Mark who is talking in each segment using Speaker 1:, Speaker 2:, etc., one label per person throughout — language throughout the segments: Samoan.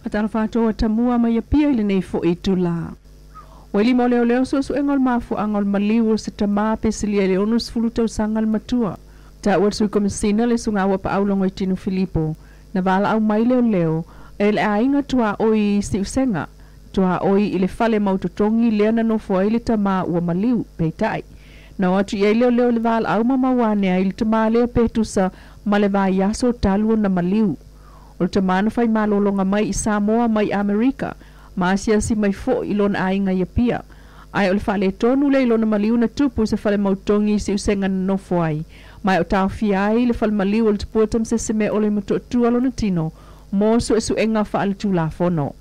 Speaker 1: Faatalofa atu tamua mai Apia i lenei foʻi itulā. Ua i lima o leoleo suesuega o le mafuaaga o le maliu o se tamā pe silia i le 60 tausaga le matua. Taua e le Sui Komesina le Susuga Auapaau Logoitino Filipo na valaau mai leoleo e le aiga tuaoi i Siusega, tuaoi i le fale mautotogi lea na nofo ai le tamā ua maliu. Peitai, na o atu i ai leoleo i le valaau ma maua ane ai le tamā lea pe tusa ma le vaiaso talu ona maliu. O le tamā na fai malologa mai i Samoa mai Amerika ma asiasi mai foʻi i lona aiga i Apia. Ae o le faaletonu lea i lona maliu na tupu i se fale mautogi i Siusega na nofo ai, ma e o taofia ai le fale maliu o le Tupua Tamasese Meaole i Motootua lona tino mo suesuega faaletulafono.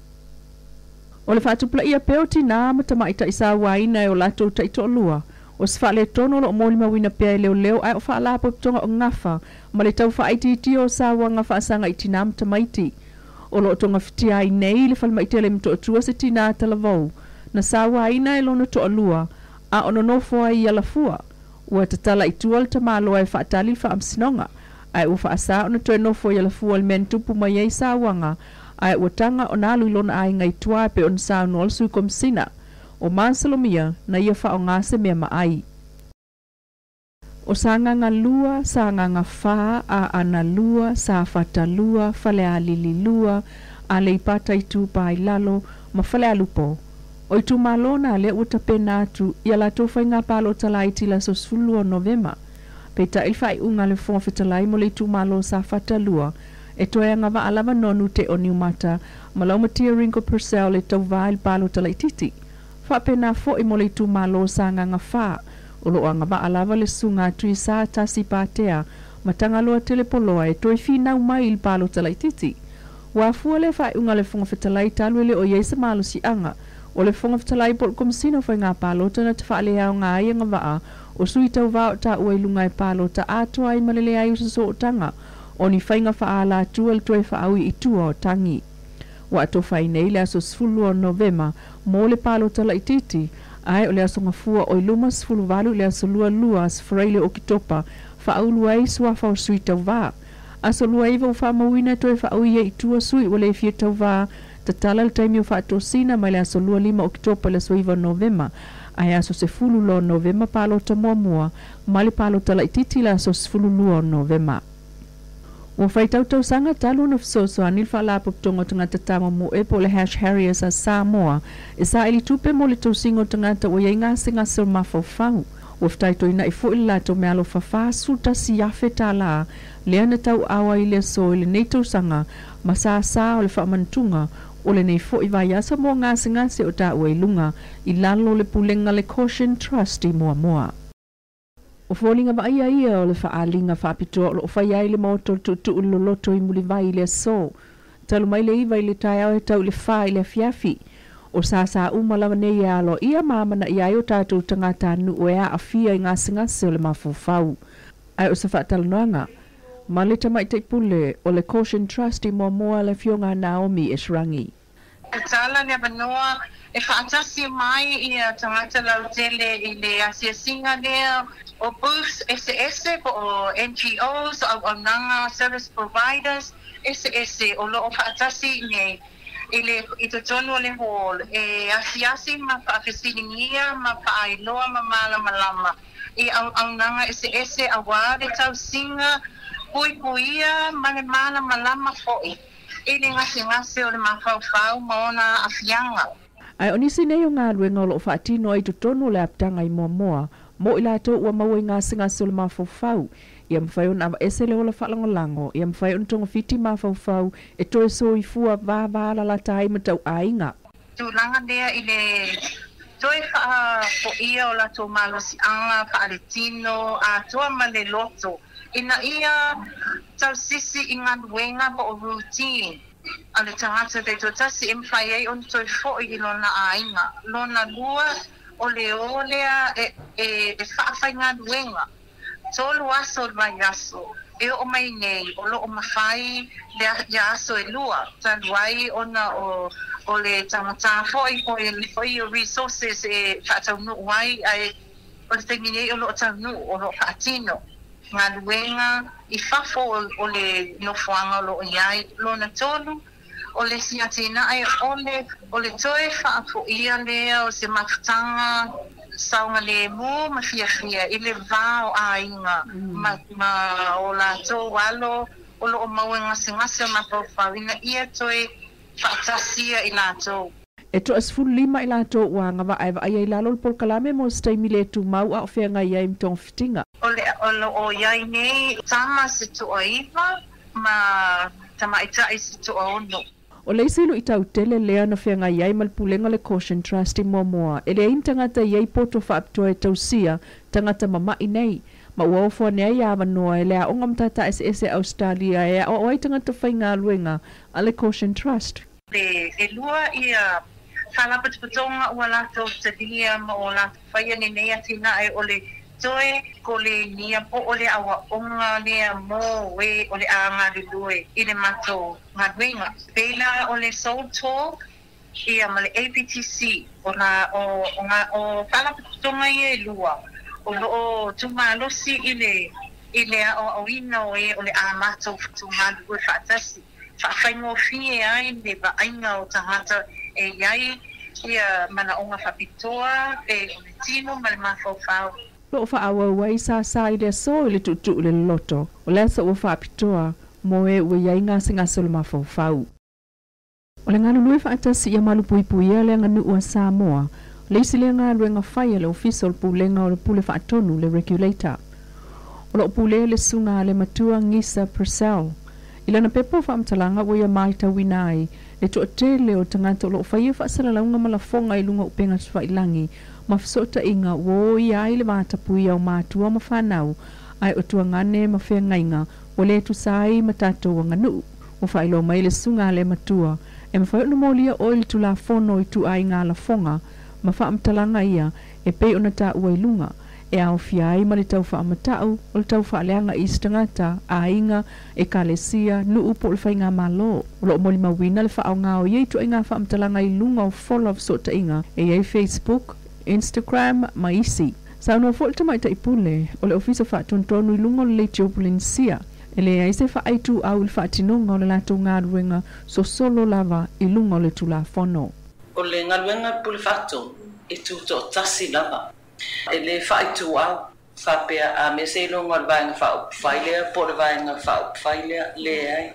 Speaker 1: O le faatupulaia pea o tinā ma tamaitai sauaina e o latou taitoalua, o se faaletonu o loo molimauina pea e leoleo ae o faalapotopotoga o gafa ma le tau faaitiitia o sauaga faasaga i tinā ma tamaiti. O loo togafitia ai nei le falemaʻi i Motootua se tinā talavou na sauaina e lona toalua a o nonofo ai i Alafua. Ua tatala i tua le tamāloa e faatali le faamasinoga, ae ua faasā ona toe nofo i Alafua le mea na tupu mai ai sauaga, ae ua taga ona alu i lona aiga i tua e pei ona saunoa le Sui Komesina. O masalomia na ia faaaogā se mea maai. O Sagaga 2, Sagaga 4, Aana 2, Safata 2, Falealili 2, Aleipata Itupa i Lalo ma Falealupo. O itumalo na lea ua tapena atu ia latou faiga palota laiti i le aso 12 o Novema. Peitai le faaiuga a le Fofoga Fetalai mo le itumalo Safata 2 e toe agavaa lava Nonu Teo Niumata ma Laumatia Ringo Purcell e tauvā i le palota laitiiti. Faapena foʻi mo le itumalo Sagaga 4 o loo agavaa lava le Susuga Tuisā Tasi Patea ma Tagaloa Telepoloa e toe finau mai i le palota laitiiti. Ua afua le faaiuga a le Fofoga Fetalai talu e le o i ai se malosiaga o le Fofoga Fetalai po o le Komesina o Faiga Palota na te faaleaoga ai agavaa o sui tauvā o taua i luga e palota atoa ai ma le leai o se sootaga o ni faiga faaalatua le toe faaui i tua o tagi. Ua atofa ai nei le aso 12 o Novema mo le palota laitiiti, ae o le aso Gafua o i luma 18 i le aso 22 aso Faraile o Oketopa faaulu ai suafa o sui tauvā. Aso 29 ua faamauina e toe faaui ai i tua sui ua le fia tauvā. Tatala le taimi o faatosina mai le aso 25 Oketopa i le aso 9 Novema, ae aso 12 Novema palota muamua ma le palota laitiiti le aso 12 o Novema. Ua faitau tausaga talu ona fesoasoani le Faalapotopotoga o Tagata Tamamoe po o le Hash Harriers a Samoa e saili tupe mo le tausiga o tagata ua i ai gasegase o le mafaufau. Ua fitaitoinaʻi foʻi le latou meaalofa $41,000 lea na tauaaoa ai le aso i lenei tausaga ma sasā o le faamanatuga o lenei foʻi vaiaso mo gasegase o taua i luga i lalo o le pulega le Caution Trust i Moamoa. O foliga vaaia ia o le faaaliga faapitoa o loo faia ai le maota o le Tuutuu le Loloto i Mulivai i le aso talu mai le 9 i le taeao e tau i le 4 i le afiafi. O sasā uma lava nei e aloaia ma amanaia ai o tatou tagatanuu e aafia i gasegase o le mafaufau. Ae o se faatalanoaga ma le tamaitai pule o le Caution Trust i Moamoa, le afioga Naomi Esrangi.
Speaker 2: Tatala le avanoa e faatasi mai ia tagata lautele i le asiasiga lea o booths eseese po o NGOs, auaunaga service providers eseese o loo faatasi nei i le i totonu o le hall e asiasi ma faafesiligia ma faailoa ma malamalama i auaunaga eseese auā le tausiga puipuia ma le malamalama foʻi i le gasegase o le mafaufau ma ona aafiaga.
Speaker 1: Ae o nisi nei o galuega o loo faatino ai totonu o le apitaga i Moamoa mo i latou ua maua i gasegase o le mafaufau ia mafai ona avaese le ola faalagolago ia mafai ona togafiti mafaufau e toe soifua vavā lalata ai ma tauaiga.
Speaker 2: Tulaga lea i le toe faafoia o latou malosiaga faaletino atoa ma le loto ina ia tausisi i galuega po o routine a le tagata taitoatasi e mafai ai ona toe foʻi i lona aiga. Lona lua o le ō lea e faafaigaluega 3 aso o le vaiaso e oo mai nei o loo mafai le ia aso e 2 talu ai ona o le tagatā foʻi po foi o resources e faataunuu ai, ae o le taimi nei o loo taunuu o loo faatino galuega i fafo o le nofoaga o loo iai. Lona tolu O le isi atinae o le toe faafoia lea o se mafutaga saogalemu ma fiafia i le va o aiga ma o latou alo o loo maua e gasegase o mafaufau ina ia toe faatasia i latou.
Speaker 1: E 15 i latou ua agavaa e vaaia i lalo o le polokalame mo se taimi le tumau a o feagai ai ma togafitiga.
Speaker 2: O le o loo iai nei tama se 9 ma tamaita'i se 6.
Speaker 1: O le isi luitau tele lea na feagai ai ma le pulega o le Caution Trust i muamua, e leai ni tagata e i ai poto faapitoa e tausia tagata mama'i nei, ma ua ofo ane ai avanoa e le Aoga Matata Eseese a Ausetalia e aoao ai tagata faigaluega a le Caution Trust.
Speaker 2: E lua ia faalapotopotoga ua latou talia ma ua latou faia lenei atinae o le toe kolenia po o le aoaoga lea mo e o le a galulue i le matou galuega. Pei la o le Soul Talk ia ma le APTC o la o o faalapotopotoga ia e lua o loo tumalosi i le aoaoina o e o le a matou galulue faatasi faafaigofie ai le vaaiga o tagata e iai ia manaoga faapitoa e o le tino ma le mafaufau.
Speaker 1: Lo o faaauau ai sasa i le aso i le tuutuu le loloto, o le aso ua faapitoa mo e ua i ai gasegase o le mafaufau. O le galulue faatasi ia malupuipuia le aganuu a Samoa, le isi lea galuega fai a le Ofisa o le Pulega o le Pule Faatonu, le Regulator. O loo pulea le susuga a le matua Gisa Purcell. I lana pepa o faamatalaga ua ia matauina ai le toatele o tagata o loo faia faasalalauga ma lafoga i luga o upega tafailagi ma fesootaiga ua o ia ai le vatapuia o matua ma fanau ae o tuagane ma feagaiga ua le tusa ai ma tatou aganuu. Ua faailoa mai le susuga a le matua e mafai ona molia oe i le Tulafono i ituaiga lafoga ma faamatalaga ia e pei ona taua i luga, e aofia ai ma le tau faamata'u o le tau faaleaga i isi tagata, aiga, ekalesia, nuu po o le faigamalo. O loo molimauina le faaaoga o ia ituaiga faamatalaga i luga o fola o fesootaiga e i ai Facebook, Instagram ma isi. Saunoa foi le tamaitai pule o le Ofisa Faatonutonu i luga o le Leitio Polenisia, e leai se faaituau i le faatinoga o le latou galuega sosolo lava i luga o le Tulafono.
Speaker 3: O le galuega pule faatonu e tutoatasi lava. E le faaituau faapea a mea seiloga o le Vaega Faaupufai lea po o le Vaega Faaupufai lea, leai.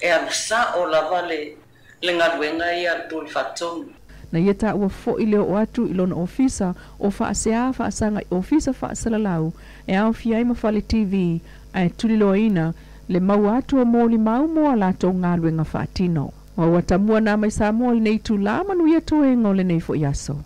Speaker 3: E alu sao lava le galuega ia a le pule faatonu.
Speaker 1: Na ia taua foi le oo atu i lona ofisa o faasea faasaga i ofisa faasalalau e aofia ai ma fale TV ae tuliloaina le maua atu o molimau mo a latou galuega faatino. Ua tamua na mai Samoa i lenei itulā, manuia toega o lenei foi aso.